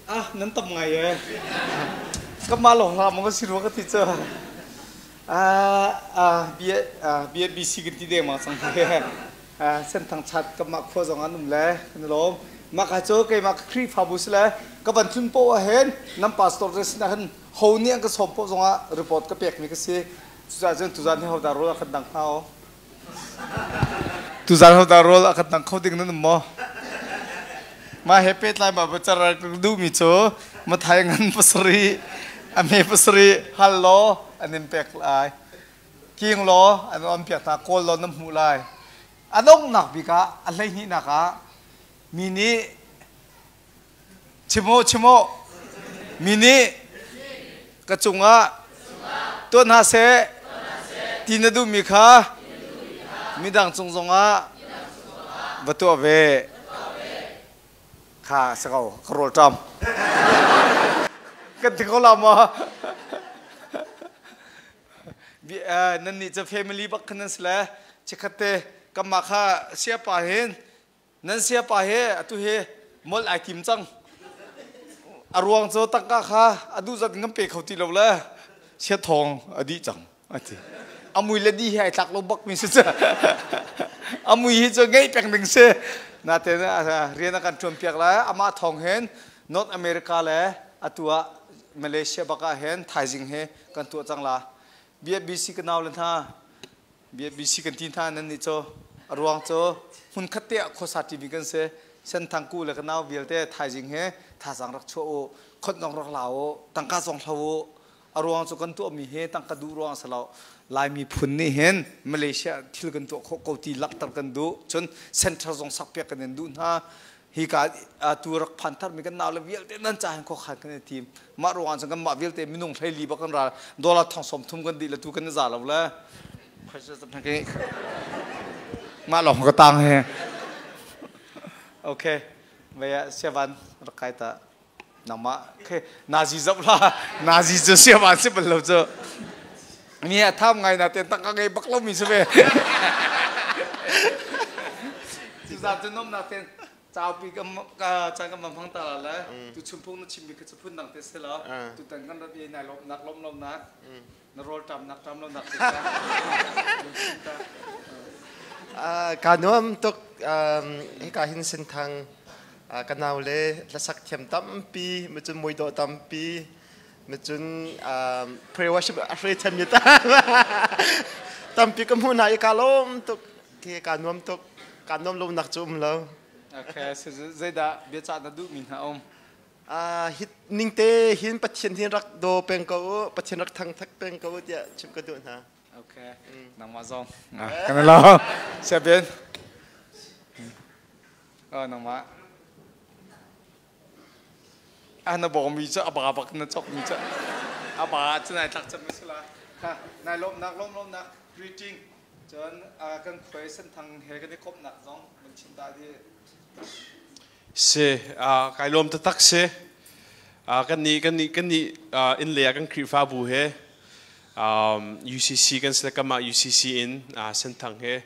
Ah, nan tam ngai ee. Ka mah lawng hlah maw ka si rua ka ti cu. Ah, ah, bia, ah, bia BC kan ti dengmang cang hi. Ah, senthang chat ka mah khua zong an um le kan i lawm. Mah ka cu keimah ka Khrihfabu si le ka van tlun poh ah hin nan pastor te sinah hin ho nih an ka sawm poh zongah report ka pekmi ka si. Cucaah cun tuzan hi hodah rawl a kan dang hnga o? Tuzan hodah rawl a kan dang kho ding nan um maw? Mah he pehtlai ma biacar ka duhmi cu Mathai ngan pasarih, a hme pasarih hal law an in pek lai. King law an on piak hna, kawl law nan hmuh lai. A donghnak bik ah, a hleihnihnak ah mi nih Chim u, chim u. Mi nih ka cungah tuah hna seh ti na duhmi kha midang cung zongah va tuah ve. Kha si ko, ka rawl ṭam. Kan ti ko la maw? Nan nih cu family bak khan nan si le chikkhat te kanmah kha siapa hin Nan siapa he atu hi molh ai tim cang. A ruang cu tangka kha a duh zat in kan pe kho ti lo le sia thawng a dih cang a ti. A mui le di hi ai tlak lo bak mi si cu. A mui hi cu ngeih peng ding si. Natein rian a kan ṭuan piak lai. Amah thawng hin North America le atu ah Malaysia bak ah hin thaizing hi kan tuah cang la. BFBC ka nau le hna BC kan ti hna nan nih cu a ruang cu hmunkhat te ah khuasa ṭimi kan si. Senthang ku le ka nau vialte thaizing he thazaang rak chuah u, khot zong rak la u, tangka zong hlo u. A ruang cu kan tuahmi hi tangka duh ruang a si lo. Laimi phun nih hin Malaysia thil kan tuah khawh ko ti langhter kan duh. Cun center zong sakpiak kan in duh hna. Hika tu rak phan tharmi kan nau le vialte nan ca hin khuakhan kan i tim. Mah ruangah cun kanmah vialte minung 14 bak kan ral dollar thong sawm thum kan dih le tu kan i za lo le mah lawng ka tang he. Okay, vaya siavan rak kai ta nangmah okay nazi zap la nazi cu siavan si bal lo cu mi a tham ngai na ten tak ka ngei bak lo mi si ve. Cu zat cu nom na ten caupi ka caan kan van hmang ta la le tu chunphung na chimmi kha cu phun dang te si lo tutan kan rat i nai lawmnak lawm lonak na rawl ṭamnak ṭam lonak te Ka nuam tuk hika hin Senthang ka nau le hlasak thiam tampi macun muidawh tampi macun prayer worship a hre thiam mi tampi ka hmuh hna i ka lawm tuk. Ke kaa nuam tuk. Kaa nuam lonak cu um lo. Okay, zeidah biacah na duhmi hna um? Hi ning te hin Pathian hin rak daw peng ko u, Pathian rak thangthak peng ko u tiah chim ka duh hna. Okay, nangmah zong. Kan lo. Siapin. Oh, nangmah. Ah, na bawmi cu a ba bak na chokmi cu a ba cu nai tlak cem a si la. Ha, nai lawmnak lawm lawmnak greeting. Cun kan khuai Senthang he kan i komhnak zong van chim ta di. Si, kai lawm taktak si. Kan nih kan nih kan nih inn lei ah kan Khrihfabu he UCC kan si le kamah UCC in Senthang he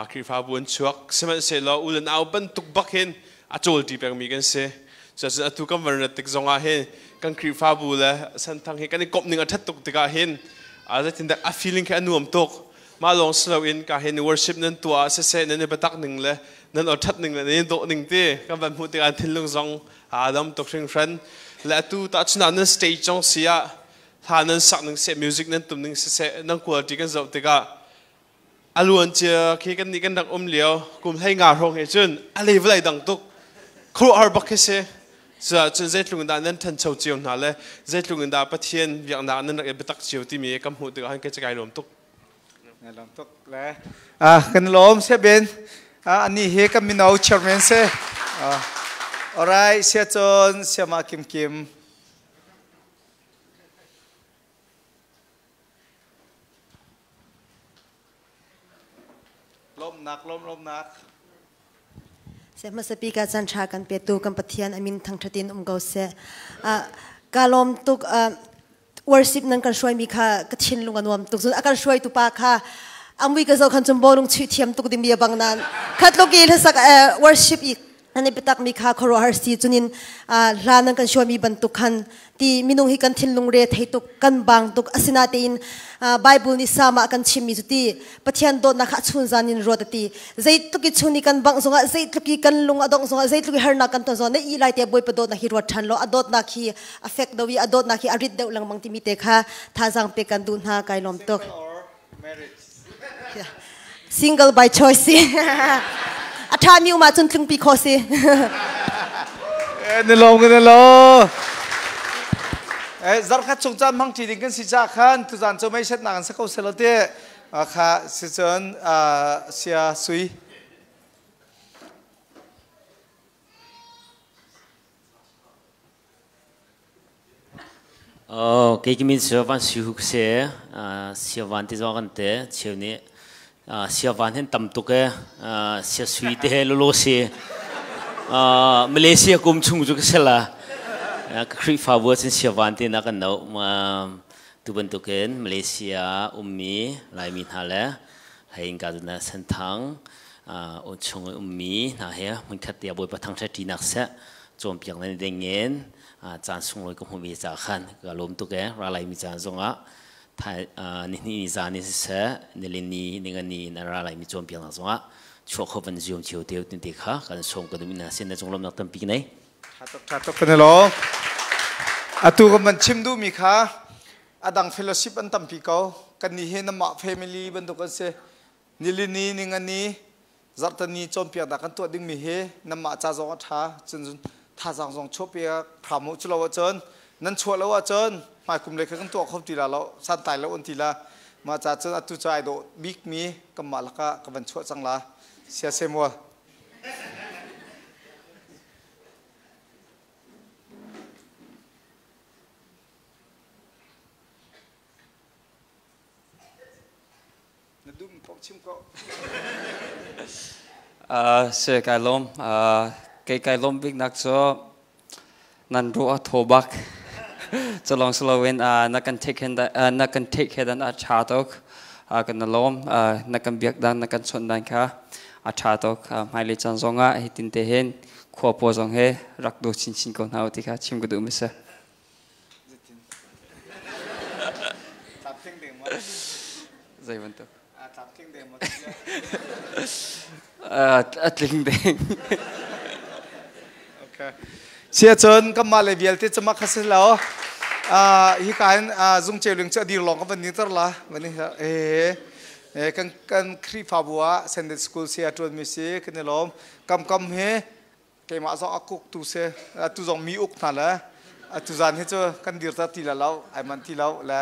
Khrihfabu an chuak. Sihmanhsehlaw u le nau bantuk bak hin a cawlṭi pengmi kan si. Cucaah atu kan van rat tik zongah hin kan Khrihfabu le Senthang hi kan i komh ning a ṭhat tuk tikah hin zeitindah a feeling khi a nuam tuk. Mah lawng si loin ka hin worship nan tuah ah siseh nan i biatak ning le nan aw ṭhat ning le nan i dawh ning ti kan van hmuh tikah thinlung zong aa dam tuk hringhran. Le atu tahchun ah nan stage zong si ah hla nan sak ning seh music nan tum ning siseh nan quality kan zoh tikah A luancia khi kan nih kan rak um lio kum hlei nga hrawng he cun a lei vawlei dang tuk khuaruahhar bak khi si. Cuah cun zeitluk in dah nan ṭhancho cio hna le zeitluk in dah Pathian biaknak nan rak i biatak cio timi kan hmuh tikah hin kai lawm tuk. Ngai lawm tuk le kan lawm Sebin ani hi kan mino chairman si. Alright sia cun siama Kim Kim. Lawmhnak, lawm lawmhnak. Seh hmasa bik ah caan ṭha kan petu kan Pathian a min thangṭhat in um ko seh. Ka lawm tuk worship nan kan hruaimi kha ka thinlung a nuam tuk. Cun a kan hruaitu pa kha a mui ka zoh khan cun bawlung chuih thiam tuk ding bia bang nan khat tluk i hlasak worship i. Nan i biatak mi kha khuaruahhar si cunin hla nan kan hruaimi bantuk khan ti minung hi kan thinlung re thei tuk kan bang tuk asinatein Bible nih Psalm ah kan chimmi cu ti Pathian dawtnak kha a chunzan in ruat a ti zeitluk i chun i kan bangh zongah zeitluk i kan lung a dongh zongah zeitluk i harnak kan ton zongah na i lai te Bawipa dawtnak hi ruat ṭhan law a dawtnak hi a fek deuh i a dawtnak hi a rit deuh lengmang timi te kha thazaang pek kan duh hna kai lawm tuk. Single by choice si. A ṭhami um ahcun tlungpi khawh si. Ni lawm kan lo. Zarkhat chung caan hmang ṭi ding kan si ca khan tuzaan cu mei setnak an sa ko selo te kha si cun sia sui. Kei ka min cu Van Sui Hu ka si. Siavan ti zong kan ti. Cheu nih siavan hin tam tuk ee. Sia sui te he lolo si. Malaysia kum chung cu ka si la. Ka Khrihfabu ah cun siavan ti na kan no. Tu bantukin Malaysia ummi Laimi hna le hei innka cun Senthang chung ummi hna he hmunkhat te ah Bawipa thangṭhat ṭinak seh cawnpiak nan i ding in caan sunglawi ka hmuh ve caah khan ka lawm tuk ee. Ralai mi caan zongah nihnih ni zan in siseh nilin ni ningani in a ralai mi cawnpiaknak zongah chuah kho van ziom cio te tin te kha kan sawm ka duh ina sin na cung lawmnak tampi nei. Tha tuk kan lo. Atu kan van chim duhmi kha adang fellowship an tampi ko. Kan ni hi namah family bantuk an si. Nilini ningani zarhtani cawnpiaknak kan tuah dingmi hi nanmah ca zong a ṭha cun thazaang zong chuahpiak hram u culo ahcun nan chuah lo ahcun hmaikum lei kha kan tuah kho ti la lo santlai lo an ti la mah ca cun atu cu ai dawh bikmi kanmah lakah ka van chuah cang la sia Samuel Na dum paoh chim ko. Se kai lawm. Kei kai lawm biknak cu nan ruah a thaw bak. Cu lawng si loin na kan take na kan take care dan a ṭha tuk. Kan na lawm. Na kan biak dan na kan chawnh dan kha a ṭha tuk. Hmailei caan zongah hitin te hin khua paw zong he rak daw chinchin ko hna u ti kha chim ka duh mi si. Zei bantuk? A tling deng. Okay. Sia cun kanmah le vialte cuma kha si lo. Hi ka hin zung ceuling cu a dir lawng ka van ni ter la. Van ni e kan kan Khrihfabu ah Sunday school sia ṭuan mi si kan i lawm. Kam kam he Keimah zong a kuk tu si. Atu zong mi uk hna le atu zan hi cu kan dir ta ti la lo, ai man ti lo le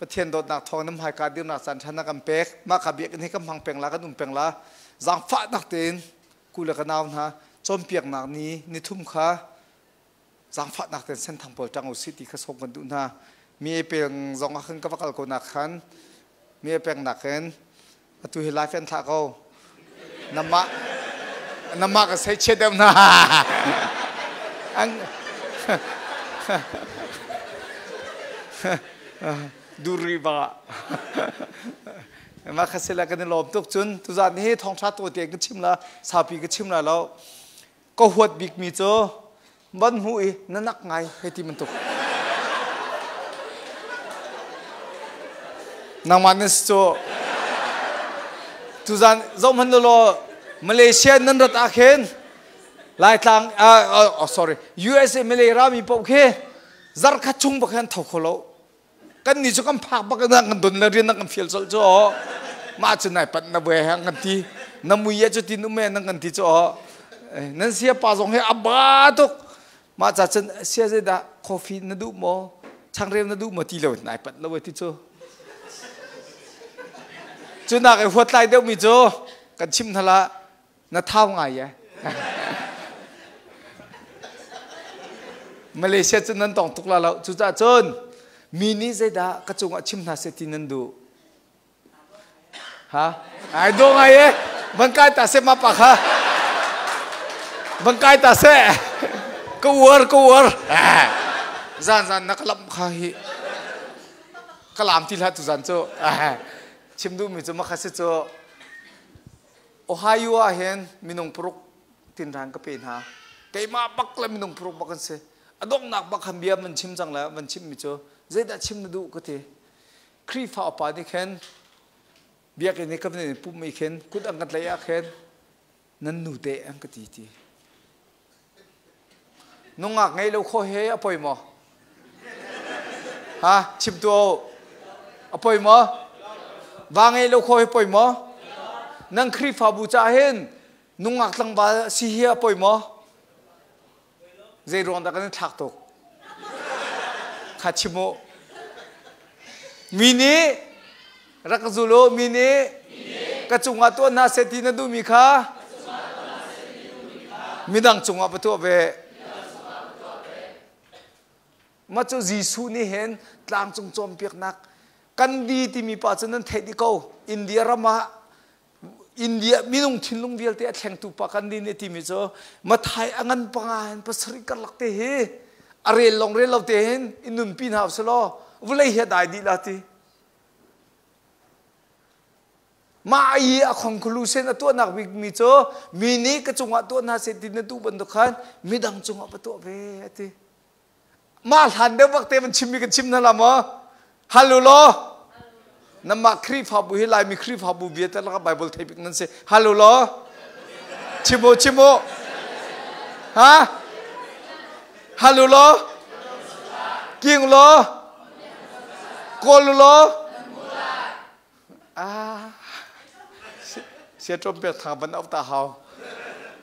Pathian dawtnak thawng nam haika dirnak caan ṭhan na kan pek. Mah ka biakinn hi kan hmang peng la, kan um peng la. Zaangfahnak tein ku le ka nau hna cawnpiaknak ni nithum kha zaangfahnak tein senthang pawl ṭang usih ti kha sawm kan duh hna. Mi e peng zong ah khan ka va kal ko nak khan mi e peng nak in Atu hi live an thlah ko. Namah namah ka sei chiat deuh hna. Ang Duri ba. Ma khasela kan i lawm tuk cun tuzan hi thawngtha to te ka chim la saupi ka chim la lo ka huat bik mi cu van hmu i na nak ngai hei ti bantuk nangmah na si cu tuzan zoh hmanh law Malaysia nan rat ah khin Laitlang oh, sorry USA Malay rami paoh khi zarkhat chung bak hin tho kho lo kan ni cu kan phak bak na kan don le rian na kan fial colh cu aw mah cu nai pat na ve hang kan ti na mui cu tin um nan kan ti cu aw nan sia pa zong he aba tuk mah ca cun sia zei dah coffee na duh maw changreu na duh maw ti lo nai pat lo ti cu cu nak i huat lai deuh mi cu kan chim hna la Na thau ngai e. Malaysia cu nan tong tuk la lo. Cucaah cun mi nih zeidah ka cungah chim hna seh ti nan duh? Ha? Ai do ngai e. Van kai ta seh ma pa kha. Van kai ta seh. Ka uar ka uar. Zan zan na ka lam kha hi. Ka lam ti hlah tu zan cu. Chim duhmi cu makha si cu Ohio ah hin minung paruk Tinrang ka pe hna. Keimah bak le minung puruk bak an si. A donghnak bak khan bia van chim cang le van chimmi cu zeidah chim na duh ka ti. Khrihfa upa nih khin biakinn i ka van in pumh i khin kut an kan tlaih ah khin nan nu te an ka ti ti. Nungak ngei lo kho he a poi maw? Ha chim tu a poi maw? Va ngei lo kho he poi maw? Nan Khrihfabu ca hin nungak tlangval si hi a poi maw? Zei ruang dah kan i thlak tuk? Kha chim u. Mi nih rak ka zul u, mi nih ka cungah tuah hna seh ti na duhmi kha midang cungah va tuah ve. Mah cu Jesuh nih hin tlangcung cawnpiaknak kan di timi pa cu nan theih dih ko. India ram ah India minung thinlung vialte a thlengtu pa kan nih timi cu Mathai a ngan panga hin pasarih karlak te hi a rel long rel lo te hin in nunpi hna usih vulei hi a dai dih la ti. Mah i a conclusion a tuahnak bik mi cu mi nih ka cungah tuah hna seh ti na duh bantuk khan midang cungah va tuah ve a ti. Mah hlan deuh bak te van chimmi kan chim hna la maw? Hal u law. Namah Khrihfabu hi Laimi Khrihfabu bia te lakah Bible thei bik nan si. Hal u law. Chim u, chim u. Ha? Hal u law. King law. Kawl u law. Ah. Sia ṭom pek thang van au ta hau.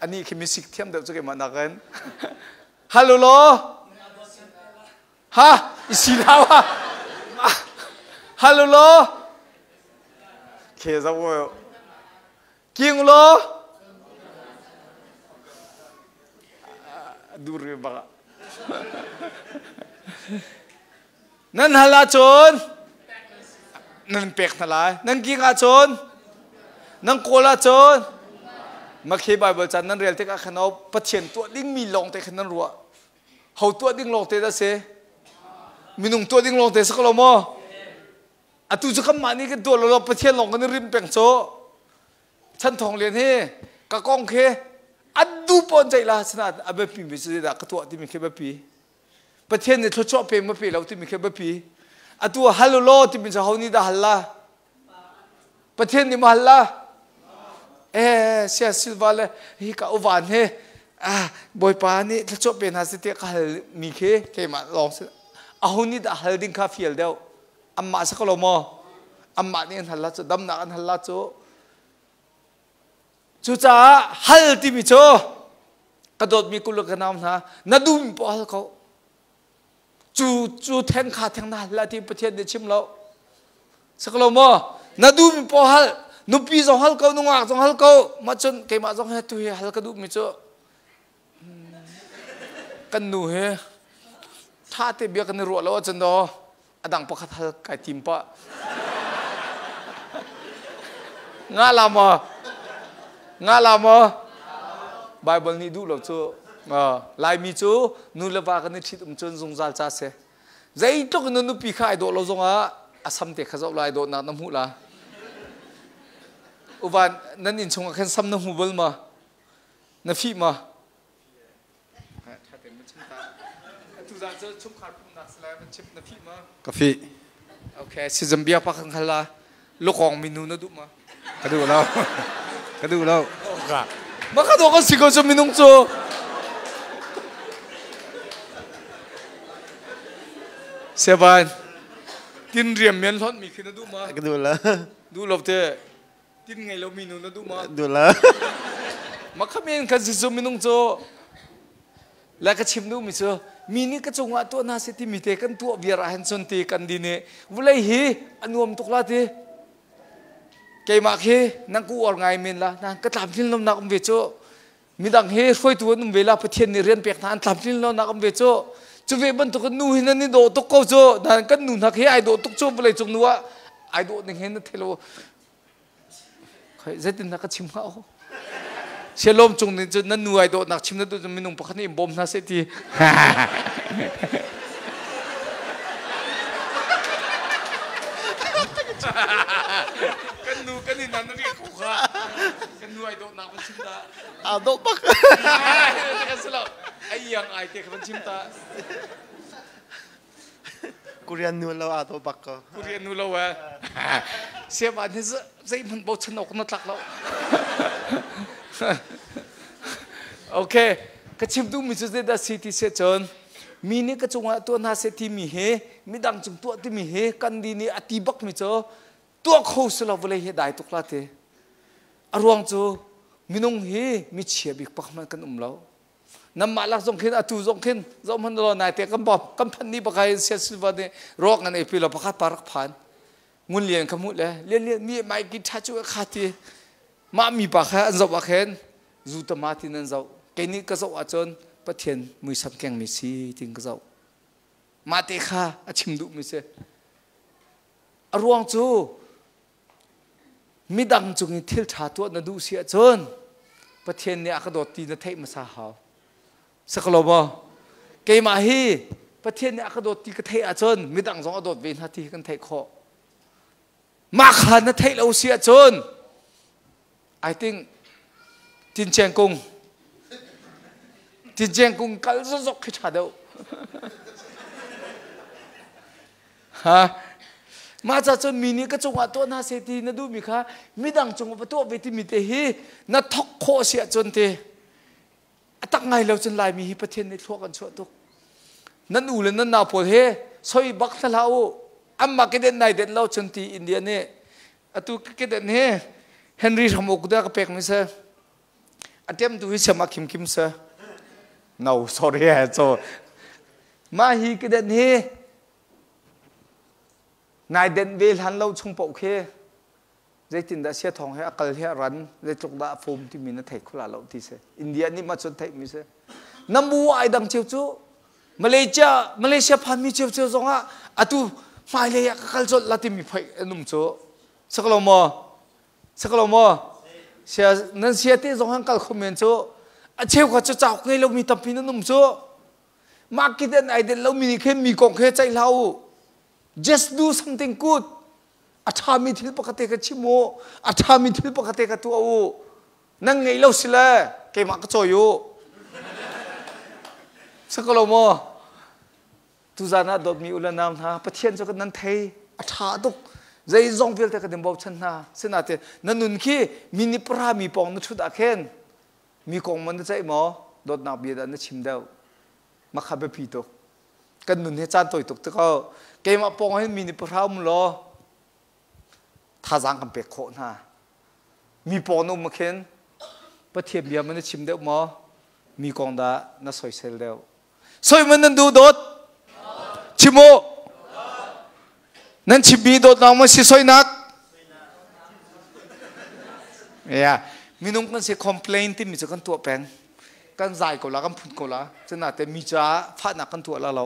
Ani khi misik thiam deuh cu keimah nakin. Hal u law. Ha, i si hlah wa. Hal u law. Khe za wo. King law. Dur ve bak. Nan hal ahcun nan pek hna lai. Nan king ahcun nan kawl ahcun Makhe Bible caan nan rel tikah khan Pathian tuah dingmi lawng te khan nan ruah. Ho tuah ding lawng te dah si? Minung tuah ding lawng te si ko lo maw? Atu cu kanmah nih kan tuah lo lo Pathian lawng kan i rim peng cu. Chan Thawng Lian hi ka kong khi an du pawn ceih la sinain a biapi mi cu zeidah ka tuah timi khi biapi. Pathian nih thluachuah pe ma pe lo timi khi biapi. Atu hal u law timi cu ho nih dah hal la? Pathian nih ma hal la? Eh, sia silva le hi ka uvan he ah Bawipa nih thluachuah pe hna seh tiah ka hal mi khi keimah lawng si. Aho nih dah hal ding kha fial deuh? Amah si ko lo maw? Amah nih an hal la cu damnak an hal la cu. Cucaah hal timi cu ka dawtmi kul le ka nau hna na dum poah hal ko. Cu cu theng kha theng na hal la ti Pathian nih chim lo. Si ko lo maw? Na duhmi poah hal. Nupi zong hal ko, nungak zong hal ko. Mah cun keimah zong he tu hi hal ka duhmi cu kan nu hi tha te bia kan i ruah lo ahcun daw a dang pakhat hal kai tim pah. Nga la maw? Nga la maw? Bible nih duh lo cu Laimi cu nu le va kan i ṭhit um cun zungzal ca si. Zeitluk in na nupi kha ai dawh lo zongah a sam te kha zoh lai dawhnak na hmuh la. Uvan nan inn chungah khan sam na hmu bal ma? Na fih ma? Ka fih. Okay, si Zambia pa kan hal la. Lukong minu na duh ma? Ka duh lo. Ka duh lo. Ma ka dawh kan si ko cu minung cu. Sevan, tin riam men hlawt mi khi na duh ma? Ka duh lo. Duh lo te. Tin ngei lo mi nu na duh ma? Duh lo. Ma kha men kan si cu minung cu. Le ka chim duhmi cu mi nih ka cungah tuah hna seh timi te kan tuah viar ahhin cun ti kan din i vulei hi a nuam tuk la ti. Keimah khi nang ku uar ngai men la na ka tlamtlin lonak um ve cu midang hi hruaitu an um ve la Pathian nih rian pek hna an tlamtlin lonak um ve cu cu ve bantuk in nu hi nan i dawh tuk ko cu nan kan nu hna khi ai dawh tuk cu vawlei cung nu ah ai dawh ning hin na thei lo Zeitin dah ka chim hnga aw? Sialawm cung nih cun nan nu ai dawhnak chim na duh cun minung pakhat nih in bawm hna seh ti. Kan nu kan in nan ri ko kha. Kan nu ai dawhnak van chim ta. Aa dawh bak. Kan si lo. Ai iang ai te kha van chim ta. Korean nu lo aa dawh bak ko. Korean nu lo eh. Siapa ni zeihmanh bochan awk na tlak lo. Okay, ka chim duhmi cu zeidah si ti seh cun mi nih ka cungah tuah hna seh timi hi midang cung tuah timi hi kan di nih a ti bakmi cu tuah kho si lo vawlei hi dai tuk la ti. A ruang cu minung hi michia bik pakhat hmanh kan um lo. Namah lak zong khin atu zong khin zoh hmanh law nai te kan kan phanh ni baka in sia silva nih rawk ngan ei pi lo pakhat pa rak phan. Ngun lian kha mu le lian lian mi mai ki tha chu kha ti mah mi pa kha an zoh ah khin zu tama tin an zoh kei nih ka zoh ahcun Pathian muisam keng mi si tin ka zoh mah te kha a chim duh mi si a ruang cu midang cung i thil ṭha tuah na duh si ahcun Pathian nih a ka dawt ti na theih hmasa hau Sakalo maw? Keimah hi Pathian nih a ka dawt ti ka theih ahcun midang zong a dawt ve hna ti hi kan theih khawh. Mah kha na theih lo si ahcun I think Tin Kung Tin Kung kal zokzok khi ṭha deuh. Ha? Mah ca cun mi nih ka cungah tuah hna seh ti na duhmi kha midang cungah va tuah ve timi te hi na thok khawh si ahcun te a tak ngai lo cun Laimi hi Pathian nih thlua kan chuah tuk. Nan u le nan nau pawl he soi bak hna hlah u. Amma keden nai den lo cun ti India nih atu keden he Henry Ramuk da ka pek mi se atem tu hi siama kim kim se no sorry he so ma hi keden hi nai den ve hlan lo chung paoh khi zeitindah sia thawng he a kal he a ran zeitluk dah a fom timi na thei khula lo ti si India nih ma cun theih mi si nambu ai dang cheu cu Malaysia Malaysia phan mi cheu cheu zong ah atu hmailei ah ka kal colh la timi phai an um cu saklo maw saklo maw sia nan sia te zong han kal kho men cu a cheu kha cu cauk ngei lo mi tampi nan um cu mah kit an ai den lo mi nih khin mi kong khe ceih hlah u just do something good a ṭhami thil pakhat te ka chim u a ṭhami thil pakhat te ka tuah u nan ngeih lo si le keimah ka cawi u si ko lo maw tuzan ah dawtmi u le nau hna Pathian cu nan thei a ṭha tuk zeizong vialte ka din bochan hna sinain na nun khi mi nih para mi pawng na ṭhut ah khin mi kong man na ceih maw dawtnak bia dah na chim deuh makha biapi tuk kan nun hi caan tawi tuk te ko keimah pawng hin mi nih pahra um law thazaang kan pek khawh hna mi pawng na um khin Pathian bia man na chim deuh maw mi kong dah na soisel deuh soi man nan duh dawt chim u nan chimmi dawtnak maw si soinak yeah minung kan si complain timi cu kan tuah peng kan zai ko la kan phun ko la cunate mi caah fahnak kan tuah la lo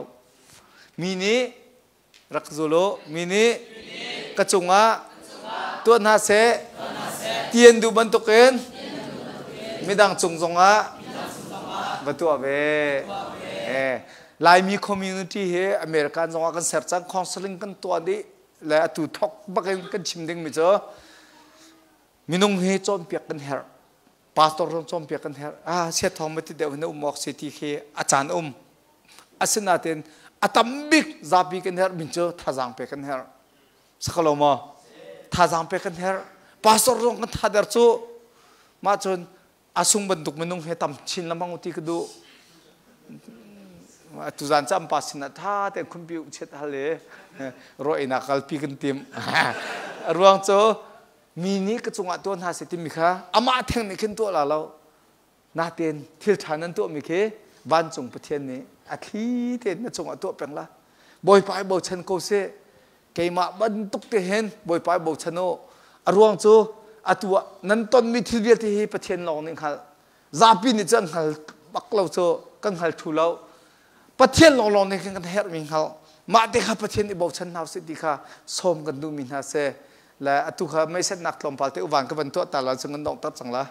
mi nih rak zul u mi nih ka cungah tuah hna seh ti an duh bantukin midang cung zongah va tuah ve eh Laimi community hi American zongah kan ser cang counseling kan tuah dih le atu thok bakin kan chim ding mi cu minung hi cawnpiak kan herh pastor zong cawnpiak kan herh ah sia thawng ma ti deuh hin um awk si ti khi a caan um asinain a tam bik zapi kan herh min cu thazaang pe kan herh sakalo maw thazaang pe kan herh pastor zong kan thader cu mah cun asung bantuk minung he tam chin lamang ti ka duh tuzan cam pa sin ah tha te khumpi chet hal e ro ina kalpi kan tim ruang cu mi nih ka cungah tuah hna seh timi kha amah theng nih khin tuah la lo natein thil ṭha nan tuahmi khi vancung Pathian nih a thli tein na cungah tuah peng la Bawipa i bochan ko seh keimah bantuk te hin Bawipa i bochan u a ruang cu atu ah nan tonmi thil vialte hi Pathian lawng nih hngalh zapi nih cun hngal bak lo cu kan hngal thu lo Pathian lawnglawng nih khin kan herhmi hngalh mah te kha Pathian i bochan hna usih ti kha sawm kan duhmi hna si le atu kha meisetnak tlawmpal te uvan ka van tuah ta la cun kan donghter cang la.